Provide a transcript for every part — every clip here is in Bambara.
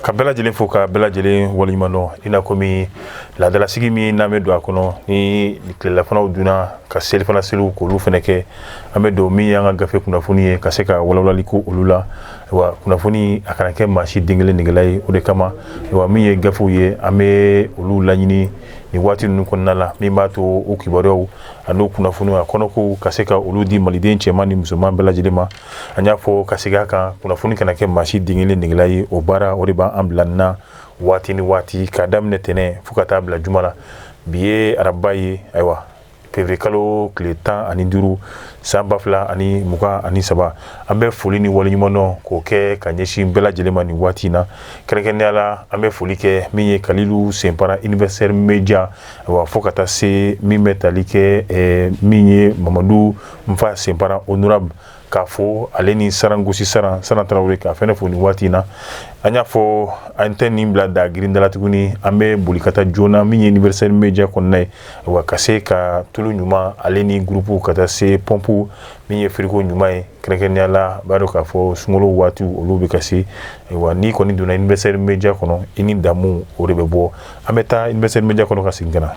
Ka bɛɛ lajɛlen fo, ka bɛɛ lajɛlen waleɲuman dɔn. I n'a komi laadalasigi min n'an bɛ don a kɔnɔ ni tilelafanaw dunna, ka selifana seliw k'olu fana kɛ, an bɛ don min y'an ka gafe kunnafoni ye, ka se ka walawalali ko olu la. Wa kunnafoni a kana kɛ maa si den kelen negela ye, o de kama wa min ye gafew ye, an bɛ olu laɲini nin waati ninnu kɔnɔna la, min b'a to o kibaruyaw an'o kunnafoniw a kɔnɔkow ka se ka olu di maliden cɛman ni musoman bɛɛ lajɛlen ma. An y'a fɔ ka segin a kan, kunnafoni kana kɛ maa si den kelen negela ye. O baara o de b'an bila nin na waati ni waati, k'a daminɛ tɛnɛn fo ka taa bila juma la. Bi ye araba ye, ayiwa, février kalo tile 15, san 2023. An bɛ foli ni waleɲumandɔn k'o kɛ ka ɲɛsin bɛɛ lajɛlen ma nin waati in na. Kɛrɛnkɛrɛnnenya la, an bɛ foli kɛ min ye Kalilu Senpara, Universel Media, wa fo ka taa se min bɛ tali kɛ min ye Mamadu Nfa Senpara honorable, k'a fɔ ale ni Sarangosi Saran Saran Tarawele, k'a fɛnɛ fo nin waati in na. An y'a fɔ, an tɛ nin bila da girinda la tuguni, an bɛ boli ka taa joona min ye Universel Media kɔnɔna ye, wa ka se ka tulu ɲuman ale ni groupe ka taa se pompe min ye frigo ɲuman ye. Kɛrɛnkɛrɛnnenya la, b'a dɔn k'a fɔ sunkalo waatiw olu bɛ ka se. Wa n'i kɔni donna Universel Media kɔnɔ, i ni damu o de bɛ bɔ. An bɛ taa Universel Media kɔnɔ ka segin ka na.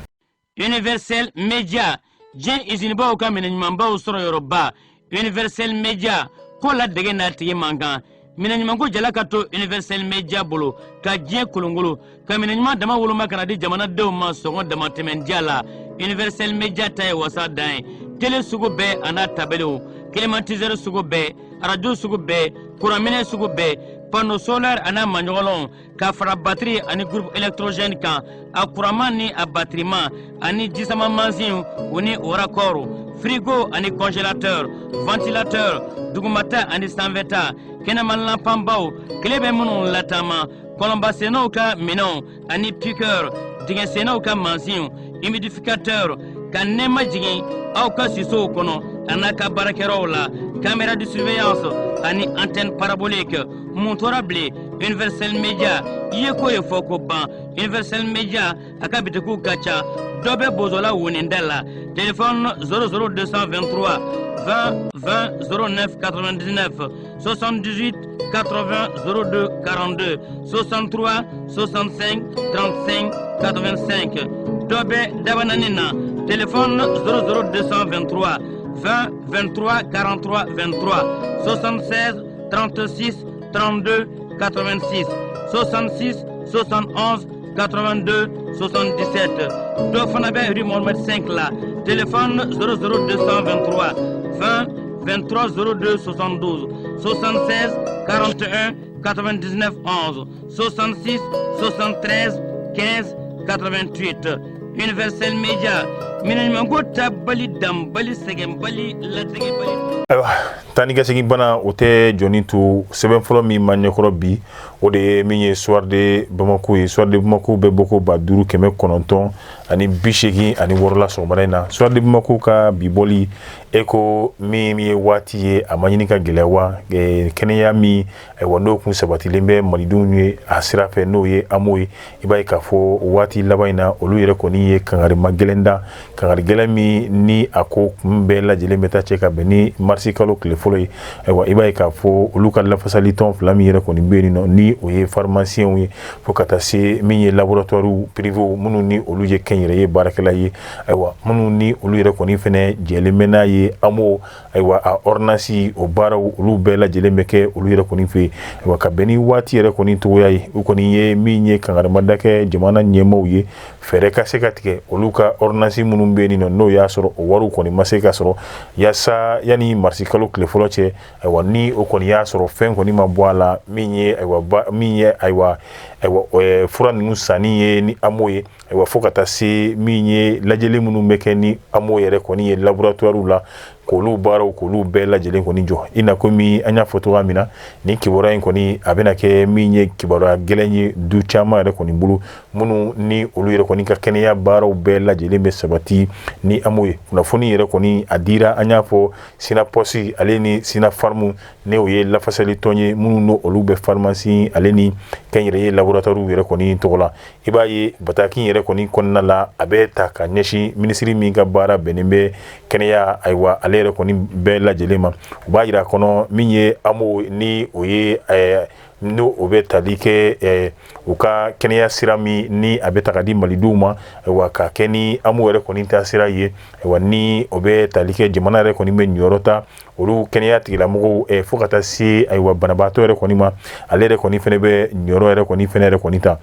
Universel Media, diɲɛ izinibaw ka minɛ ɲumanbaw sɔrɔ yɔrɔba. Universel Media ko la dege n'a tigi man kan. Minɛ ɲumanko jala ka to Universel Media bolo ka diɲɛ kolongolo, ka minɛ ɲuman dama woloma ka na di jamanadenw ma sɔngɔ damatɛmɛndiya la. Universel Media ta ye wasa dan ye. Tele sugu bɛɛ a n'a tabelew, climatiseur sugu bɛɛ, arajo sugu bɛɛ, kuranminɛ sugu bɛɛ, panneau solaire a n'a maɲɔgɔnlɔnw, ka fara batiri ani groupe électrogène kan, a kuranman ni a batiriman, ani jisama mansinw o ni o raccord, frigo ani congélateur, ventilateur, dugumata ani sanfɛta, kɛnɛma lanpanbaw, tile bɛ minnu lataama, kɔlɔnbasennaw ka minɛnw ani piqueur, dingɛsennaw ka mansinw, humidificateur, ka nɛɛma jigin aw ka sisow kɔnɔ a n'a ka baarakɛyɔrɔw la, caméra de surveillance ani antenne parabolique. Mun tora bilen? Universel Media i ye ko ye fɔ ko ban. Universel Media a ka bitikiw ka ca. Dɔ bɛ Bozola woninda la, téléphone 00 223 20 20 09 99, 78 80 02 42, 63 65 35 85. Dɔ bɛ Dabanani na, téléphone 00 223 20 23 43 23, 76 36 32 86, 66 71 82 77. Dɔ fana bɛ rue Mohamed 5 la, téléphone 00 223 20 23 02 72, 76 41 99 11, 66 73 15 88. Universel Media, minɛ ɲumanko tabali, danbali, sɛgɛnbali, latigɛbali. Ayiwa, taa ni ka segin bana o tɛ jɔnni to. Sɛbɛn fɔlɔ min ma ɲɛkɔrɔ bi, o de ye min ye Soir de Bamako ye. Soir de Bamako bɛ bɔ ko 5986 la sɔgɔmada in na. Soir de Bamako ka bi bɔli e ko min ye waati ye, a ma ɲini ka gɛlɛya wa kɛnɛya min, ayiwa, n'o kun sabatilen bɛ malidenw ye a sira fɛ, n'o ye AMO ye. I b'a ye k'a fɔ waati laban in na, olu yɛrɛ kɔni ye kangarima gɛlɛn da, kangari gɛlɛn min ni a ko kun bɛɛ lajɛlen bɛ taa cɛ ka bɛn ni marisi kalo tile fɔlɔ ye. Ayiwa, i b'a ye k'a fɔ olu ka lafasali tɔn fila min yɛrɛ kɔni bɛ yen nɔ, ni o ye pharmaciens ye, fo ka taa se min ye laboratoire privé minnu ni olu ye kɛnyɛrɛye baarakɛla ye, ayiwa, minnu ni olu yɛrɛ kɔni fɛnɛ jɛlen bɛ n'a ye AMO, ayiwa, a ordonnance o baaraw olu bɛɛ lajɛlen bɛ kɛ olu yɛrɛ kɔni fɛ yen. Ayiwa, ka bɛn ni waati yɛrɛ kɔni togoya ye, u kɔni ye min ye kangarimada kɛ jamana ɲɛmaaw ye, fɛɛrɛ ka se ka tigɛ olu ka ordonnance minnu bɛ yen nɔ, n'o y'a sɔrɔ o wariw kɔni ma se ka sɔrɔ yaasa yanni marisi kalo tile fɔlɔ cɛ. Ayiwa, ni o kɔni y'a sɔrɔ fɛn kɔni ma bɔ a la, min ye, ayiwa, min ye, ayiwa, fura ninnu sanni ye ni AMO ye, ayiwa, fo ka taa se min ye lajɛli minnu bɛ kɛ ni AMO yɛrɛ kɔni ye laboratoire la, k'olu baaraw k'olu bɛɛ lajɛlen kɔni jɔ. I na komi an y'a fɔ cogoya min na, nin kibaruya in kɔni a bɛna kɛ min ye kibaruya gɛlɛn ye du caman yɛrɛ kɔni bolo, minnu ni olu yɛrɛ kɔni ka kɛnɛya baaraw bɛɛ lajɛlen bɛ sabati ni AMO ye. Kunnafoni yɛrɛ kɔni a dira, an y'a fɔ, Synaposs ale ni Synafarm, ne o ye lafasali tɔn ye minnu n'o olu bɛ pharmacie ale ni kɛnyɛrɛye laboratoire yɛrɛ kɔni tɔgɔ la. I b'a ye bataki yɛrɛ kɔni kɔnɔna la, a bɛ ta ka ɲɛsin minisiri min ka baara bɛnnen bɛ Kɛnɛya, ayiwa, ale yɛrɛ kɔni bɛɛ lajɛlen ma, u b'a jira kɔnɔ min ye AMO ni o ye, n'o o bɛ tali kɛ u ka kɛnɛya sira min ni a bɛ ta ka di malidenw ma, ayiwa, ka kɛ ni AMO yɛrɛ kɔni ta sira ye, ayiwa, ni o bɛ tali kɛ jamana yɛrɛ kɔni bɛ niyɔrɔ ta olu kɛnɛya tigilamɔgɔw fo ka taa se, ayiwa, banabaatɔ yɛrɛ kɔni ma, ale yɛrɛ kɔni fana bɛ niyɔrɔ yɛrɛ kɔni fana yɛrɛ kɔni ta.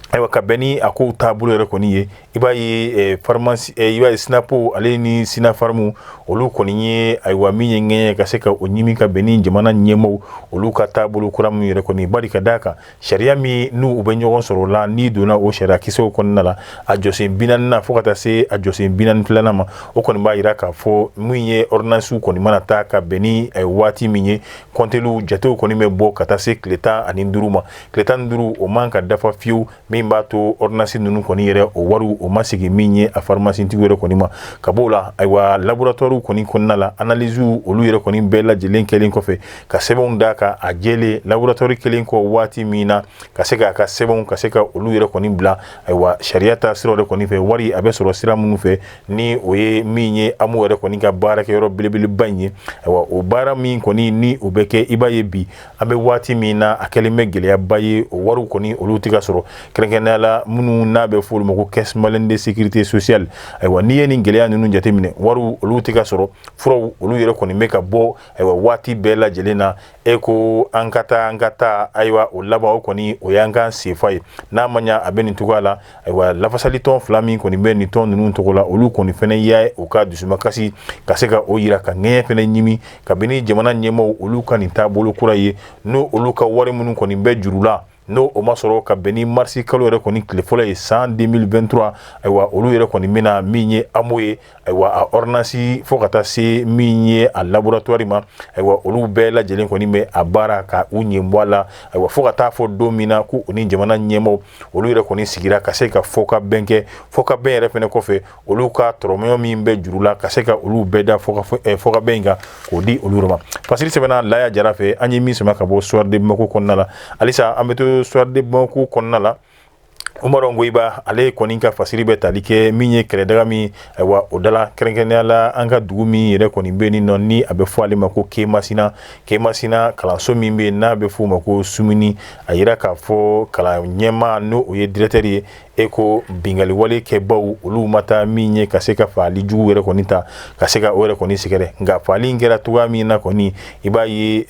Ayiwa, ka bɛn ni a kow taabolo yɛrɛ kɔni ye, i b'a ye pharmacie, i b'a ye SYNAPO ale ni SYNAPHARM, olu kɔni ye, ayiwa, min ye ŋɛɲɛ ka se ka o ɲimi ka bɛn ni jamana ɲɛmaaw olu ka taabolo kura min yɛrɛ kɔni. Bari ka d'a kan, sariya min n'u bɛ ɲɔgɔn sɔrɔ la, n'i donna o sariya kisɛw kɔnɔna la, a jɔsen 40nan fo ka taa se a jɔsen 42nan ma, o kɔni b'a jira k'a fɔ min ye ordonnance kɔni mana ta ka bɛn ni waati min ye, kɔnteliw jatew kɔni bɛ bɔ ka taa se tile 15 ma. Tile 15, o man ka dafa fiyewu, min b'a to ordonnance ninnu kɔni yɛrɛ, o wariw o ma segin min ye a pharmacie-tigiw yɛrɛ kɔni ma. Ka b'o la, ayiwa, laboratoire kɔni kɔnɔna la, analyse olu yɛrɛ kɔni bɛɛ lajɛlen kɛlen kɔfɛ ka sɛbɛnw d'a kan a jɛlen, laboratoire kelen kɔ waati min na ka se k'a ka sɛbɛnw ka se ka olu yɛrɛ kɔni bila, ayiwa, sariya ta sira yɛrɛ kɔni fɛ, wari a bɛ sɔrɔ sira minnu fɛ, ni o ye min ye AMO yɛrɛ kɔni ka baarakɛyɔrɔ belebeleba in ye. Ayiwa, o baara min kɔni ni o bɛ kɛ, i b'a ye bi an bɛ waati min na, a kɛlen bɛ gɛlɛyaba ye. O wariw kɔni olu tɛ ka sɔrɔ, kɛrɛnkɛrɛnnenya la minnu n'a bɛ fɔ olu ma ko Caisse malienne de sécurité sociale. Ayiwa, n'i ye nin gɛlɛya ninnu jateminɛ, wariw olu tɛ ka sɔrɔ, furaw olu yɛrɛ kɔni bɛ ka bɔ, ayiwa, waati bɛɛ lajɛlen na. E ko an ka taa, an ka taa, ayiwa, o laban o kɔni o y'an ka sefa ye. N'a ma ɲa a bɛ nin cogoya la, ayiwa, lafasalitɔn fila min kɔni bɛ nin tɔn ninnu tɔgɔ la, olu kɔni fana ye u ka dusumakasi ka se ka o yira, ka ŋɛɲɛ fana ɲimi kabini jamana ɲɛmaaw olu ka nin taabolo kura ye, n'o olu ka wari minnu kɔni bɛ juru la, n'o o ma sɔrɔ ka bɛn ni marisi kalo yɛrɛ kɔni tile fɔlɔ ye san 2023. Ayiwa, olu yɛrɛ kɔni bɛna min ye AMO ye, ayiwa, a ordonnance fo ka taa se min ye a laboratoire ma, ayiwa, olu bɛɛ lajɛlen kɔni bɛ a baara ka u ɲɛ bɔ a la, ayiwa, fo ka taa fɔ don min na ko u ni jamana ɲɛmaaw olu yɛrɛ kɔni sigira ka se ka fɔ ka bɛn kɛ. Fɔ ka bɛn yɛrɛ fɛnɛ kɔfɛ, olu ka tɔrɔmɔɲɔ min bɛ juru la, ka se ka olu bɛɛ da fɔ ka bɛn in kan k'o di olu yɛrɛ ma. Fasiri sɛbɛnna Laya Jara fɛ, an ye min sama ka bɔ Soir de Bamako kɔnɔna la. Halisa an bɛ to Soir de Bamako kɔnɔna la. Umaru Ngoyiba, ale kɔni ka fasiri bɛ tali kɛ min ye kɛlɛdaga min, ayiwa, o dala kɛrɛnkɛrɛnnenya la an ka dugu min yɛrɛ kɔni bɛ nin nɔ, ni a bɛ fɔ ale ma ko Kemasina. Kemasina kalanso min bɛ yen n'a bɛ f'o ma ko Sumuni, a yira k'a fɔ kalan ɲɛmaa, n'o o ye directeur ye, e ko binkanniwale kɛbaw olu ma taa min ye ka se ka faali jugu yɛrɛ kɔni ta ka se ka o yɛrɛ kɔni sɛgɛrɛ. Nka faali in kɛra cogoya min na kɔni, i b'a ye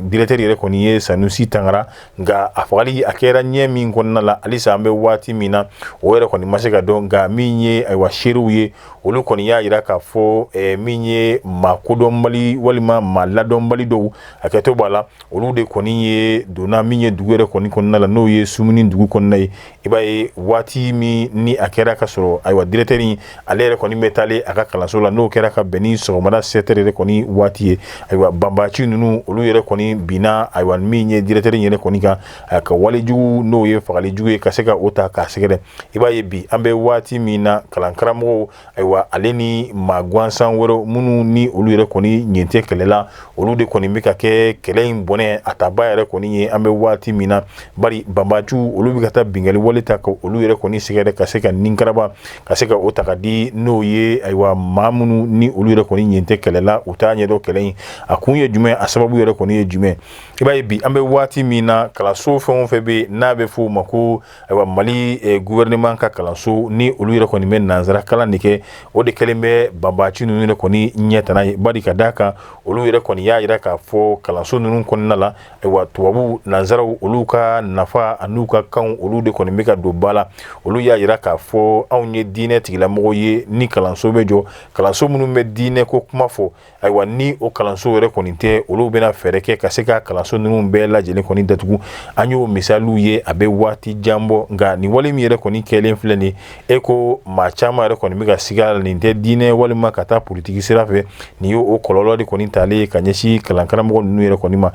directeur yɛrɛ kɔni ye Sanusi Tangara, nka a fagali a kɛra ɲɛ min kɔnɔna la, halisa an bɛ waati min na, o yɛrɛ kɔni ma se ka dɔn. Nka min ye, ayiwa, seerew ye, olu kɔni y'a jira k'a fɔ min ye maa kodɔnbali walima maa ladɔnbali dɔw, hakɛto b'a la, olu de kɔni ye donna min ye dugu yɛrɛ kɔni kɔnɔna la, n'o ye Sumuni dugu kɔnɔna ye. I b'a ye waati min ni a kɛra ka sɔrɔ, ayiwa, directeur ale yɛrɛ kɔni bɛ taalen a ka kalanso la, n'o kɛra ka bɛn ni sɔgɔmada 7 yɛrɛ kɔni waati ye, ayiwa, banbaci ninnu olu yɛrɛ kɔni binna, ayiwa, min ye directeur yɛrɛ kɔni kan, a ka walejugu n'o ye fagalijugu ye, ka se ka o ta k'a sɛgɛrɛ. I b'a ye bi an bɛ waati min na, kalankaramɔgɔw, ayiwa, ale ni maa gansan wɛrɛw minnu ni olu yɛrɛ kɔni ɲɛ tɛ kɛlɛ la, olu de kɔni bɛ ka kɛ kɛlɛ in bɔnɛ a taba yɛrɛ kɔni ye an bɛ waati min na. Bari banbaciw olu bɛ ka taa binkanni wale ta ka olu yɛrɛ kɔni sɛgɛrɛ, ka se ka ninkaraba ka se ka o ta ka di, n'o ye, ayiwa, maa minnu ni olu yɛrɛ kɔni ɲɛ tɛ kɛlɛ la, u t'a ɲɛdɔn kɛlɛ in a kun ye jumɛn, a sababu yɛrɛ kɔni ye jumɛn. I b'a ye bi an bɛ waati min na, kalanso fɛn o fɛn bɛ yen n'a bɛ f'o ma ko, ayiwa, Mali gouvernement ka kalanso, ni olu yɛrɛ kɔni bɛ nansara kalan de kɛ, o de kɛlen bɛ banbaci ninnu yɛrɛ kɔni ɲɛ tana ye. Bari ka d'a kan, olu yɛrɛ kɔni y'a jira k'a fɔ kalanso ninnu kɔnɔna la, ayiwa, tubabu nansaraw olu ka nafa an'u ka kanw, olu de kɔni bɛ ka don ba la. Olu y'a jira k'a fɔ anw ye diinɛ tigilamɔgɔw ye, ni kalanso bɛ jɔ, kalanso minnu bɛ diinɛ ko kuma fɔ, ayiwa, ni o kalanso yɛrɛ kɔni tɛ, olu bɛna fɛɛrɛ kɛ ka se ka kalanso ninnu bɛɛ lajɛlen kɔni datugu. An y'o misaliw ye a bɛ waati jan bɔ. Nka nin wale min yɛrɛ kɔni kɛlen filɛ nin, e ko maa caman yɛrɛ kɔni bɛ ka siga la, nin tɛ diinɛ walima ka taa politiki sira fɛ, nin ye o kɔlɔlɔ de kɔni talen ye ka ɲɛsin kalankaramɔgɔ ninnu yɛrɛ kɔni ma.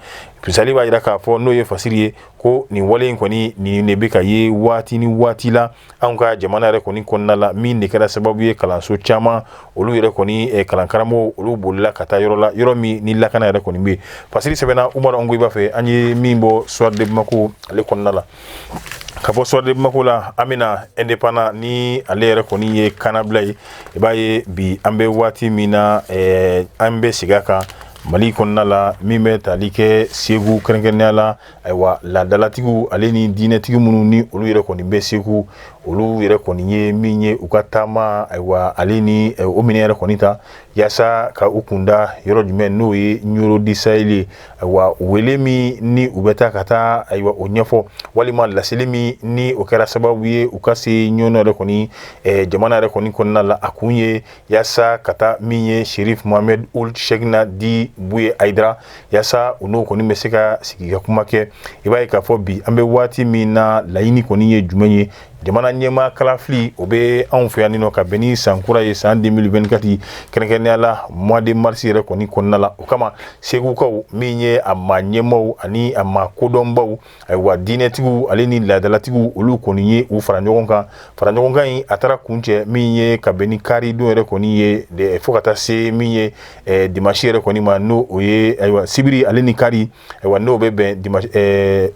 Misali b'a jira k'a fɔ, n'o ye fasiri ye, ko nin wale in kɔni nin de bɛ ka ye waati ni waati la. wulila anw ka jamana yɛrɛ kɔni kɔnɔna la, min de kɛra sababu ye kalanso caman, olu yɛrɛ kɔni kalankaramɔgɔw, olu bolila ka taa yɔrɔ la, yɔrɔ min ni lakana yɛrɛ kɔni bɛ yen. Fasiri sɛbɛnna Umaru Ongoyiba fɛ, an ye min bɔ Soir de Bamako ale kɔnɔna la. Ka bɔ Soir de Bamako la, an bɛna Indépendant, ni ale yɛrɛ kɔni ye kannabila ye. I b'a ye bi, an bɛ waati min na, an bɛ segin a kan, Mali kɔnɔna la, min bɛ tali kɛ Segu kɛrɛnkɛrɛnnenya la, ayiwa, laadalatigiw ale ni diinɛtigi minnu ni olu yɛrɛ kɔni bɛ Segu, olu yɛrɛ kɔni ye min ye u ka taama, ayiwa, ale ni o minɛ yɛrɛ kɔni ta yaasa ka u kunda yɔrɔ jumɛn, n'o ye Ɲoro du Sahel ye. Ayiwa, wele min ni u bɛ taa ka taa, ayiwa, o ɲɛfɔ walima laseli min ni o kɛra sababu ye u ka se Ɲɔnɔ yɛrɛ kɔni jamana yɛrɛ kɔni kɔnɔna la, a kun ye yaasa ka taa min ye Sherif Mohamed Ould Cheikhna dit Bouye Aïdara, yaasa u n'o kɔni bɛ se ka sigi ka kuma kɛ. I b'a ye k'a fɔ bi, an bɛ waati min na, laɲini kɔni ye jumɛn ye? Jamana ɲɛmaa kalafili, o bɛ anw fɛ yan nɔ ka bɛn ni san kura ye, san 2024, kɛrɛnkɛrɛnnenya la mois de mars yɛrɛ kɔni kɔnɔna la. O kama, Segukaw, min ye a maa ɲɛmaaw ani a maa kodɔnbaw, ayiwa, diinɛtigiw ale ni laadalatigiw, olu kɔni ye u fara ɲɔgɔn kan. Fara ɲɔgɔn kan in, a taara kuncɛ min ye ka bɛn ni kari don yɛrɛ kɔni ye, fo ka taa se min ye dimanche yɛrɛ kɔni ma, n'o o ye, ayiwa, sibiri ale ni kari, ayiwa, n'o bɛ bɛn dimanche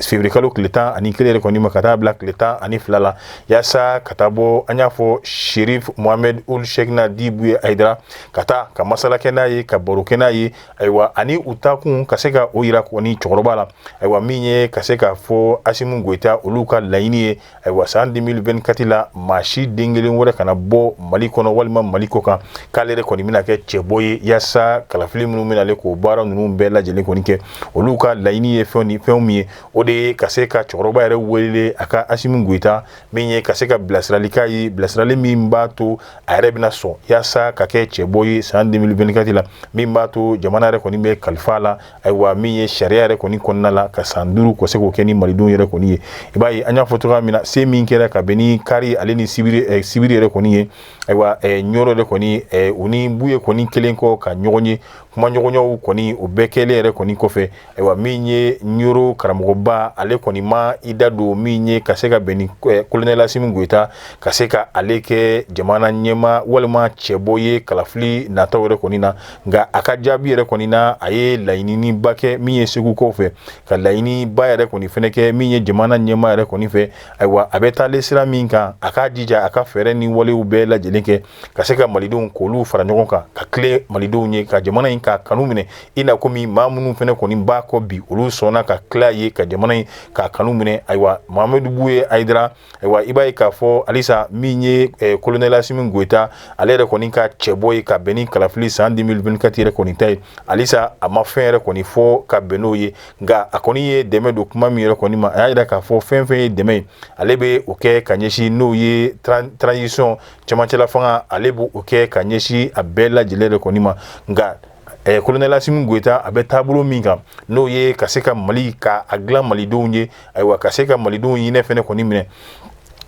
février kalo tile 11 yɛrɛ kɔni ma, ka taa bila tile 12 la, yaasa ka taa bɔ, an y'a fɔ, Sherif Mohamed Ould Cheikhna dit Bouye Aïdara, ka taa ka masala kɛ n'a ye, ka baro kɛ n'a ye, ayiwa, ani u taakun ka se ka o yira kɔni cɛkɔrɔba la. Ayiwa, min ye ka se k'a fɔ Assimi Goïta, olu ka laɲini ye, ayiwa, san 2024 la, maa si den kelen wɛrɛ kana bɔ Mali kɔnɔ walima Mali kɔ kan k'ale yɛrɛ kɔni bɛna kɛ cɛbɔ ye, yaasa kalafili minnu bɛna ale k'o baara ninnu bɛɛ lajɛlen kɔni kɛ. Olu ka laɲini ye fɛn ni fɛn min ye, o de ye ka se ka cɛkɔrɔba yɛrɛ wele, a ka Assimi Goïta, min ye ka se ka bilasirali k'a ye, bilasirali min b'a to a yɛrɛ bɛna sɔn yaasa ka kɛ cɛbɔ ye san 2024 la, min b'a to jamana yɛrɛ kɔni bɛ kalifa la, ayiwa, min ye sariya yɛrɛ kɔni kɔnɔna la, ka san 5 ka se k'o kɛ ni malidenw yɛrɛ kɔni ye. I b'a ye, an y'a fɔ cogoya min na, se min kɛra ka bɛn ni kari ale ni sibiri yɛrɛ kɔni ye, ayiwa, Ɲɔrɔ yɛrɛ kɔni, u ni Buye kɔni kelen kɔ ka ɲɔgɔn ye, kumaɲɔgɔnyaw kɔni, o bɛɛ kɛlen yɛrɛ kɔni kɔfɛ, ayiwa, min ye Ɲɔrɔ karamɔgɔba, ale kɔni ma i da don min ye ka se ka bɛn ni colonel Assimi Goïta ka se ka ale kɛ jamana ɲɛmaa walima cɛbɔ ye kalafili nataw yɛrɛ kɔni na. Nka a ka jaabi yɛrɛ kɔni na, a ye laɲiniba kɛ min ye Segukaw fɛ, ka laɲiniba yɛrɛ kɔni fɛnɛ kɛ min ye jamana ɲɛmaa yɛrɛ kɔni fɛ. Ayiwa, a bɛ taalen sira min kan, a k'a jija a ka fɛɛrɛ ni walew bɛɛ lajɛlen kɛ ka se ka malidenw k'olu fara ɲɔgɔn kan, ka tilen malidenw ye, ka jamana in k'a kanu minɛ, i n'a komi maa minnu fɛnɛ kɔni b'a kɔ bi, olu sɔnna ka tila ye ka jamana in k'a kanu minɛ. Ayiwa, Mohamed Bouye Aïdara, ayiwa, i b'a ye k'a fɔ halisa min ye colonel Assimi Goïta, ale yɛrɛ kɔni ka cɛbɔ ye ka bɛn ni kalafili san 2024 yɛrɛ kɔni ta ye, halisa a ma fɛn yɛrɛ kɔni fɔ ka bɛn n'o ye. Nka a kɔni ye dɛmɛ don kuma min yɛrɛ kɔni ma, a y'a jira k'a fɔ fɛn fɛn ye dɛmɛ ye, ale bɛ o kɛ ka ɲɛsin, n'o ye transition, cɛmancɛla fanga, ale b'o kɛ ka ɲɛsin a bɛɛ lajɛlen yɛrɛ kɔni ma. Nka colonel Assimi Goïta, a bɛ taabolo min kan, n'o ye ka se ka Mali ka a dilan malidenw ye, ayiwa, ka se ka malidenw hinɛ fɛnɛ kɔni minɛ,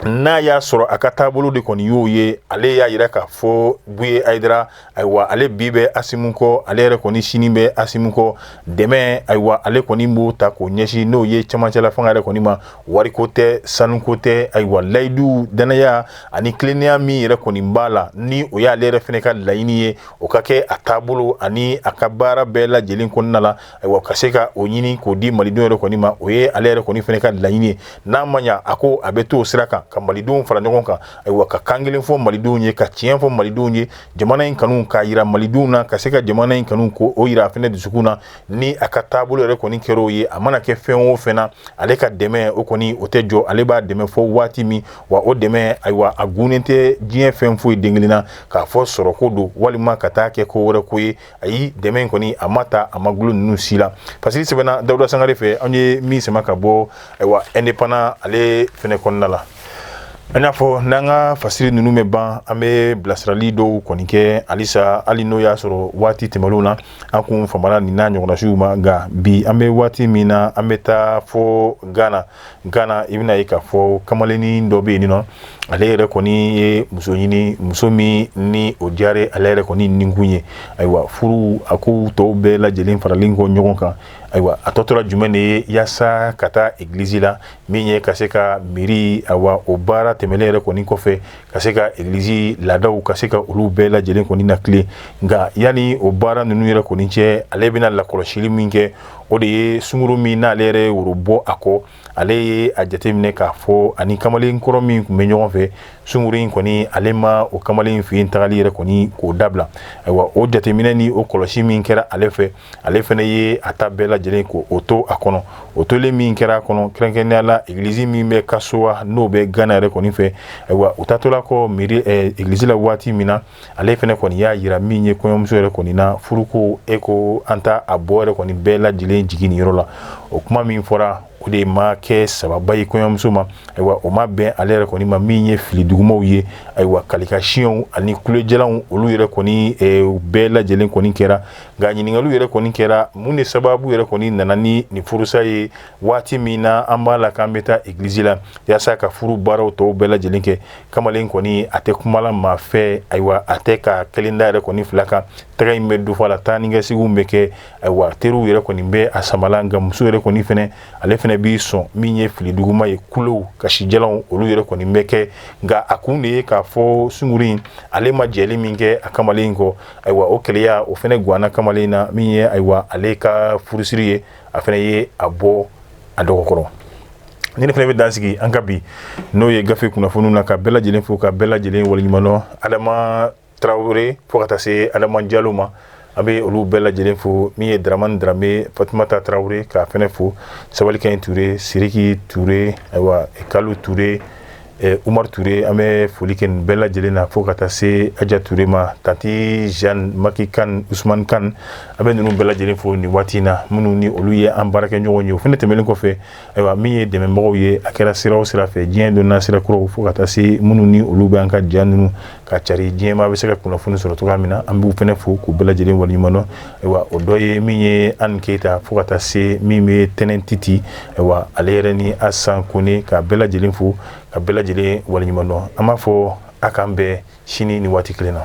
n'a y'a sɔrɔ a ka taabolo de kɔni y'o ye, ale y'a yira k'a fɔ Buye Aïdara, ayiwa, ale bi bɛ Assimi kɔ, ale yɛrɛ kɔni sini bɛ Assimi kɔ. Dɛmɛ, ayiwa, ale kɔni b'o ta k'o ɲɛsin, n'o ye cɛmancɛla fanga yɛrɛ kɔni ma. Wariko tɛ, sanuko tɛ, ayiwa, layidu, danaya ani tilennenya min yɛrɛ kɔni b'a la, ni o y'ale yɛrɛ fɛnɛ ka laɲini ye, o ka kɛ a taabolo ani a ka baara bɛɛ lajɛlen kɔnɔna la. Ayiwa, ka se ka o ɲini k'o di malidenw yɛrɛ kɔni ma, o ye ale yɛrɛ kɔni fɛnɛ ka laɲini ye. N'a ma ɲa, a ko a bɛ to o sira kan ka malidenw fara ɲɔgɔn kan, ayiwa, ka kan kelen fɔ malidenw ye, ka tiɲɛ fɔ malidenw ye, jamana in kanu k'a yira malidenw na, ka se ka jamana in kanu k'o yira a fɛnɛ dusukun na. Ni a ka taabolo yɛrɛ kɔni kɛra o ye, a mana kɛ fɛn o fɛn na, ale ka dɛmɛ o kɔni, o tɛ jɔ, ale b'a dɛmɛ fɔ waati min wa. O dɛmɛ, ayiwa, a gunnen tɛ diɲɛ fɛn foyi den kelen na k'a fɔ sɔrɔko don walima ka taa kɛ ko wɛrɛ ko ye. Ayi, dɛmɛ in kɔni, a ma ta, a ma gulo ninnu si la. Fasiri sɛbɛnna Dawuda Sangare fɛ, an ye min sama ka bɔ, ayiwa, Indépendant ale fɛnɛ kɔnɔna la. An y'a fɔ, n'an ka fasiri ninnu bɛ ban, an bɛ bilasirali dɔw kɔni kɛ halisa, hali n'o y'a sɔrɔ waati tɛmɛnlenw na an kun famana nin n'a ɲɔgɔnnasiw ma. Nka bi, an bɛ waati min na, an bɛ taa fɔ Gana. Gana, i bɛna ye k'a fɔ kamalennin dɔ bɛ yen nɔ, ale yɛrɛ kɔni ye muso ɲini, muso min ni o diyara ale yɛrɛ kɔni ninkun ye. Ayiwa, furu a ko tɔw bɛɛ lajɛlen faralen kɔ ɲɔgɔn kan, ayiwa, a tɔ tora jumɛn de ye? Yaasa ka taa egilizi la, min ye ka se ka miiri, ayiwa, o baara tɛmɛlen yɛrɛ kɔni kɔfɛ, ka se ka egilizi laadaw, ka se ka olu bɛɛ lajɛlen kɔni na tilen. Nka yanni o baara ninnu yɛrɛ kɔni cɛ, ale bɛna lakɔlɔsili min kɛ, o de ye sunguru min n'ale yɛrɛ ye woro bɔ a kɔ. Ale ye a jateminɛ k'a fɔ ani kamalen kɔrɔ min tun bɛ ɲɔgɔn fɛ, sunguru in kɔni, ale ma o kamalen fɛ yen tagali yɛrɛ kɔni k'o dabila. Ayiwa, o jateminɛ ni o kɔlɔsi min kɛra ale fɛ, ale fana ye a ta bɛɛ lajɛlen k'o to a kɔnɔ. O tolen min kɛra a kɔnɔ, kɛrɛnkɛrɛnnenya la egilizi min bɛ Kasoa, n'o bɛ Gana yɛrɛ kɔni fɛ. Ayiwa, u taatɔla kɔ miiri egilizi la waati min na, ale fana kɔni y'a yira min ye kɔɲɔmuso yɛrɛ kɔni na, furuko e ko an ta a bɔ yɛrɛ kɔni bɛɛ lajɛlen jigin nin yɔrɔ la. O kuma min fɔra, o de ma kɛ sababa ye kɔɲɔmuso ma. Ayiwa, o ma bɛn ale yɛrɛ kɔni ma. Min ye fili dugumaw ye, ayiwa, kalikasiyɛnw ani kulejalanw, olu yɛrɛ kɔni bɛɛ lajɛlen kɔni kɛra. Nka ɲininkaliw yɛrɛ kɔni kɛra, mun de sababu yɛrɛ kɔni nana ni nin furusa ye, waati min na an b'a la k'an bɛ taa egilizi la yaasa ka furu baaraw tɔw bɛɛ lajɛlen kɛ? Kamalen kɔni, a tɛ kumala maa fɛ. Ayiwa, a tɛ ka kelen da yɛrɛ kɔni fila kan, tɛgɛ in bɛ dufa la, taa ni ka seginw bɛ kɛ. Ayiwa, teriw yɛrɛ kɔni bɛ a samala. Nka muso yɛrɛ kɔni fɛnɛ, ale fɛnɛ b'i sɔn min ye fili duguma ye, kulow, kasijalanw, olu yɛrɛ kɔni bɛ kɛ. Nka a kun de ye k'a fɔ sunguru in, ale ma jɛli min kɛ a kamalen kɔ. Ayiwa, o keleya, o fɛnɛ ganna kamalen na. Min ye, ayiwa, ale ka furusiri ye, a fɛnɛ ye a bɔ a dɔgɔkɔrɔ. Ni ne fana bɛ dan sigi an ka bi, n'o ye gafe kunnafoniw na, ka bɛɛ lajɛlen fo, ka bɛɛ lajɛlen waleɲumandɔn. Adama Tarawele fo ka taa se Adama Jalo ma, an bɛ olu bɛɛ lajɛlen fo. Min ye Dramani Darame, Fatumata Tarawele, k'a fɛnɛ fo, Sabalikaɲi Ture, Siriki Ture, ayiwa, Kalu Ture, Umar Ture, an bɛ foli kɛ nin bɛɛ lajɛlen na fo ka taa se Aja Ture ma, tanti Jeanne Maki Kan, Usman Kan, an bɛ ninnu bɛɛ lajɛlen fo nin waati in na, minnu ni olu ye an baarakɛɲɔgɔn ye. O fɛnɛ tɛmɛnen kɔfɛ, ayiwa, min ye dɛmɛbagaw ye, a kɛra sira o sira fɛ, diɲɛ donna sira kuraw, fo ka taa se minnu ni olu bɛ an ka ja ninnu ka cari, diɲɛmaa bɛ se ka kunnafoni sɔrɔ cogoya min na, an b'u fɛnɛ fo k'u bɛɛ lajɛlen waleɲuman dɔn. Ayiwa, o dɔ ye min ye Anne Keyita, fo ka taa se min bɛ Tɛnɛn Titi, ayiwa, ale yɛrɛ ni Asan Kone, ka bɛɛ lajɛlen fo, ka bɛɛ lajɛlen waleɲuman dɔn. An b'a fɔ a k'an bɛn sini ni waati kelen na.